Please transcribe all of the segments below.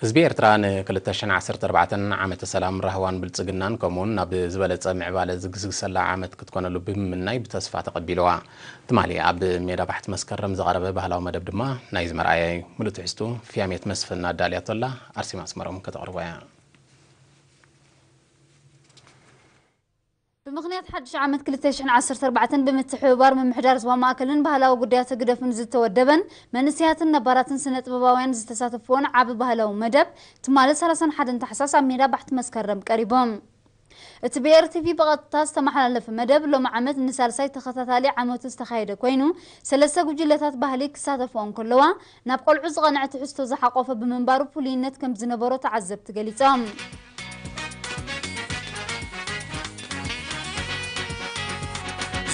ህዝቢ ኤርትራ ን ክልተ ሽሕን ዓሰርተ ኣርባዕተን ዓመተ ሰላም፣ ራህዋን ብልጽግናን፣ ከምኡውን ናብ ዝበለጸ ምዕባለ ዝግስግሰላ ዓመት ክትኮነሉ ብምምናይ ብተስፋ ተቐቢልዋ። ትማሊ ኣብ ሜዳ ባሕቲ መስከረም ዝቐረበ ባህላዊ መደብ ድማ ናይዚ መርኣያ እዩ። ምሉእ ትሕዝቱ ፍያሜት መስፍን ኣዳልያቶላ፣ ኣርሴማ ኣስመሮም ከተቕርቦ እያ። ብምኽንያት ሓድሽ ዓመት ክልተ ሽሕን ዓሰርተ ኣርባዕተን ብምትሕብባር ምምሕዳር ዞባ ማእከልን ባህላዊ ጉዳያት ህግደፍን ዝተወደበን መንእሰያትን ነባራትን ስነ ጥበባውያን ዝተሳተፍዎን ዓቢ ባህላዊ መደብ ትማሊ ሰላሳን ሓደን ታሕሳስ ኣብ ሜዳ ባሕቲ መስከረም ቀሪቦም። እቲ ብ ኤር ቲ ቪ ብቐጥታ ዝተመሓላለፈ መደብ ሎሚ ዓመት ንሳልሳይ ተኸታታሊ ዓመቱ ዝተኻየደ ኮይኑ፣ ሰለስተ ጉጅለታት ባህሊ ክሳተፍኦ እንከለዋ፣ ናብ ቆልዑ ዝቐንዐ ትሕዝቶ ዝሓቆፈ ብምንባሩ ፍሉይነት ከም ዝነበሮ ተዓዘብቲ ገሊጾም።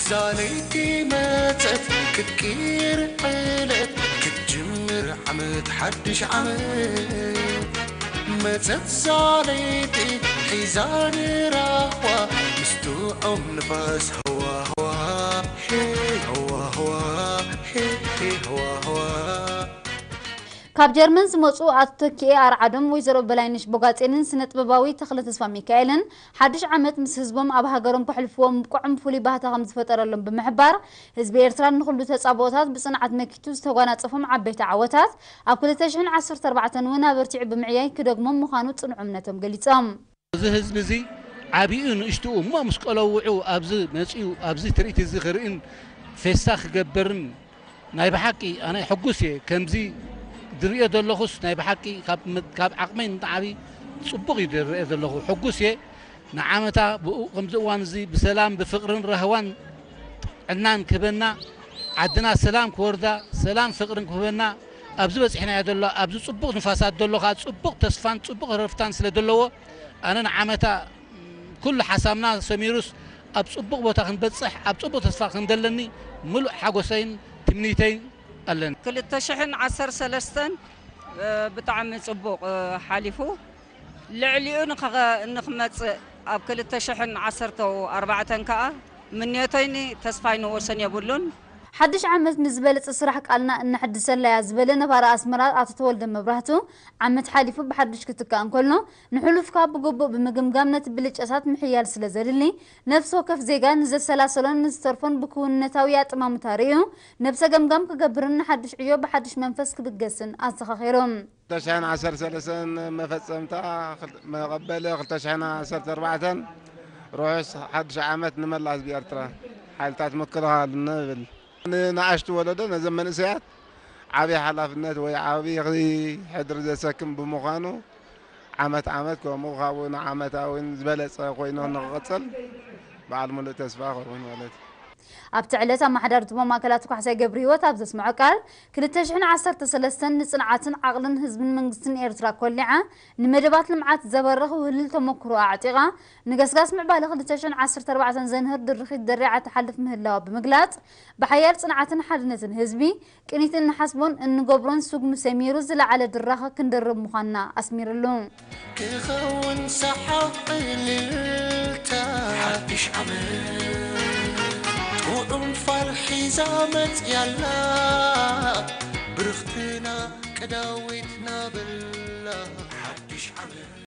ዛለይቲ መጸት ክትቅይር ዕለት ክትጅምር ዓመት ሓድሽ ዓመት መጸት ዛለይቲ ሒዛ ንራህዋ ምስ ጥዑም ንፋስ ህዋ ህዋ ሄ ህዋ ህዋ ሄ ሄ ህዋ ህዋ ካብ ጀርመን ዝመጹ ኣቶ ኪኤ ኣርዓዶም፣ ወይዘሮ በላይነሽ ቦጋጼንን ስነ ጥበባዊ ተኽለ ተስፋ ሚካኤልን ሓድሽ ዓመት ምስ ህዝቦም ኣብ ሃገሮም ከሕልፍዎ ምብቅዖም ፍሉይ ባህታ ከም ዝፈጠረሎም ብምሕባር፣ ህዝቢ ኤርትራ ንኹሉ ተጻብኦታት ብጽንዓት መኪቱ ዝተጓናጸፎም ዓበይቲ ዓወታት ኣብ ክልተ ሽሕን ዓሰርተ ኣርባዕተን እውን ኣበርቲዑ ብምዕያይ ክደግሞም ምዃኑ ጽኑዕ እምነቶም ገሊጾም። እዚ ህዝቢ እዚ ዓቢኡ ንእሽትኡ እሞ ምስ ቆለውዑ ኣብዚ መጺኡ ኣብዚ ትርኢት እዚ ክርእን ፌስታ ክገብርን ናይ ብሓቂ ኣነ ሕጉስ እየ። ከምዚ ዝርእዮ ዘለኹስ ናይ ብሓቂ ካብ ዓቕመይ ንላዕሊ ጽቡቕ እዩ ዝርእዮ ዘለኹ። ሕጉስ እየ። ንዓመታ ብኡ ከምዚ እዋን እዚ ብሰላም ብፍቕርን ራህዋን ጥዕናን ክህበና፣ ዓድና ሰላም ክወርዳ፣ ሰላም ፍቕርን ክህበና፣ ኣብዚ በጺሕናዮ ዘሎ ኣብዚ ጽቡቕ ንፋሳት ዘሎ ከኣ ጽቡቕ ተስፋን ጽቡቕ ህረፍታን ስለ ዘለዎ ኣነ ንዓመታ ኩሉ ሓሳብና ሰሚሩስ ኣብ ጽቡቕ ቦታ ክንበጽሕ ኣብ ጽቡቕ ተስፋ ከምዘለኒ ምሉእ ሓጎሰይን ትምኒተይን ኣለኒ። ክልተ ሽሕን ዓሰርተ ሰለስተን ብጣዕሚ ጽቡቕ ሓሊፉ ልዕሊኡ ንኽመጽእ ኣብ ክልተ ሽሕን ዓሰርተ ኣርባዕተን ከኣ ምንዮተይን ተስፋይን ወሰን የብሉን። ሓድሽ ዓመት ንዝበለጸ ስራሕ ቃልና እነሐድሰላ እያ ዝበለ ነባሪ ኣስመራ ኣቶ ተወልደ መብራህቱ፣ ዓመት ሓሊፉ ብሓድሽ ክትካእ እንከሎ ንሕሉፍካ ብግቡእ ብምግምጋም ነቲ ብልጫታት ምሕያል ስለ ዘድሊ፣ ነፍሲ ወከፍ ዜጋ ንዘሰላሰሎን ንዝተርፎን ብክውንነታዊ ኣጠማምታ ርእዩ ነብሰ ገምጋም ክገብርን ንሓድሽ ዕዮ ብሓድሽ መንፈስ ክብገስን ኣዘኻኺሩ። ክልተ ሽሕን ዓሰርተ ሰለስተን መፈጸምታ መቐበሊ ክልተ ሽሕን ዓሰርተ ኣርባዕተን ርሑስ ሓድሽ ዓመት ንመላእ ህዝቢ ኤርትራ ሓይልታት ምክልኻል ንብል። ንንኣሽቱ ወለዶ ነዘም መንእሰያት ዓብዪ ሓላፍነት ወይ ዓብዪ ሕድሪ ዘሰክም ብምዃኑ ዓመት ዓመት ከምኡ ካብኡ ንዓመታ እውን ዝበለፀ ኮይኑ ንክቕፅል በዓል ሙሉእ ተስፋ ይኸውን ማለት እዩ። ኣብቲ ዕለት ኣመሓዳሪ ዞባ ማእከል ኣቶ ካሕሳይ ገብረሂወት ኣብ ዘስምዖ ቃል፣ ክልተ ሽሕን ዓሰርተ ሰለስተን ንጽንዓትን ዓቕልን ህዝብን መንግስትን ኤርትራ ኮሊዓ፣ ንመደባት ልምዓት ዘበርኽ ውህልል ተመክሮ ኣዕጢቓ፣ ንገስጋስ ምዕባለ ክልተ ሽሕን ዓሰርተ ኣርባዕተን ዘንህር ድርኺት ደሪዓ ትሓልፍ ምህላዋ ብምግላጽ፣ ብሓያል ጽንዓትን ሓድነትን ህዝቢ፣ ቅኒት እንሓስቦን እንገብሮን ስጉሚ ሰሚሩ ዝለዓለ ድራኸ ክንድርብ ምዃንና ኣስሚርሉ። ክኸውን ሰሓቕ ዕልልታ ሓድሽ ዓመት ጥዑም ፋል ሒዛ መጽያላ ብርኽትና ቀዳዊት ናበላ ሓድሽ ዓመት